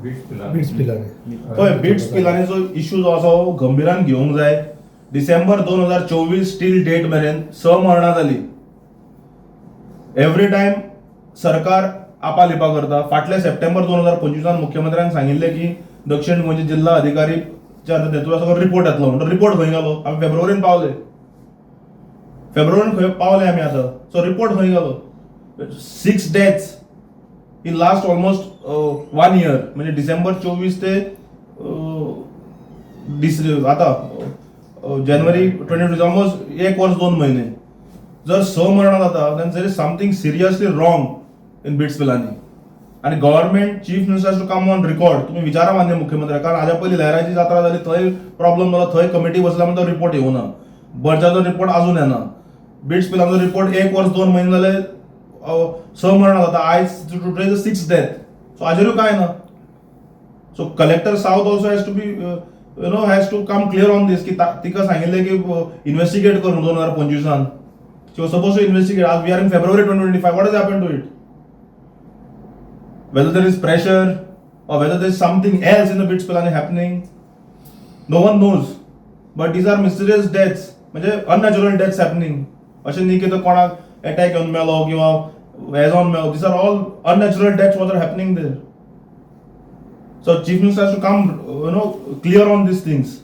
Bits Pilani. पळय, bits पिलानीचो issue जो आसा हो गंभीरान घेवंक जाय. डिसेंबर 2024 टील डेट मेरेन स मरणां जाली. एवरी टायम सरकार आपालिपा करता. फाटल्या सप्टेंबर 2025 मुख्यमंत्र्यान सांगिल्लें की दक्षिण गोंयचे जिल्हा अधिकारी नेतृत्वाचो सगळो रिपोर्ट येतलो म्हणून. रिपोर्ट खंय गेलो? आमी फेब्रुवारीन पावले. फेब्रुवारीन खंय पावले आमी आतां? सो रिपोर्ट खंय गेलो? Six deaths in last almost one year, म्हणजे डिसेंबर 24 ते आतां जानेवारी 22, ऑलमोस्ट एक वर्स 2 म्हयने. जर स मरणां जाता, then there is something seriously wrong in BITS Pilani. आनी government, chief minister to come on record. तुम्ही विचारा मान्य मुख्यमंत्री, कारण हाज्या पयलीं लहराची जात्रा जाली, थंय प्रॉब्लम जालो, थंय कमिटी बसल्या म्हणून तो रिपोर्ट येवना. बर्जाचो रिपोर्ट अजून येना. बिट्स पिलानीचो रिपोर्ट एक वर्स 2 म्हयने जाले. स मरणां जाता, आयज today is six death, so हाजेरूय कांय ना. So collector south also has to be you know has to come clear on this की तिका सांगिल्लें की इन्व्हेस्टिगेट करून 2025. She was supposed to investigate. We are in February 2025. What has happened to it? Whether there is pressure or whether there is something else in the BITS Pilani happening, no one knows. But these are mysterious deaths, म्हणजे unnatural deaths happening. अशें न्ही की तो कोणाक attack येवन मेलो किंवा वेजोन मेलो. These are all unnatural deaths what are happening there. So chief minister has to come clear on these things.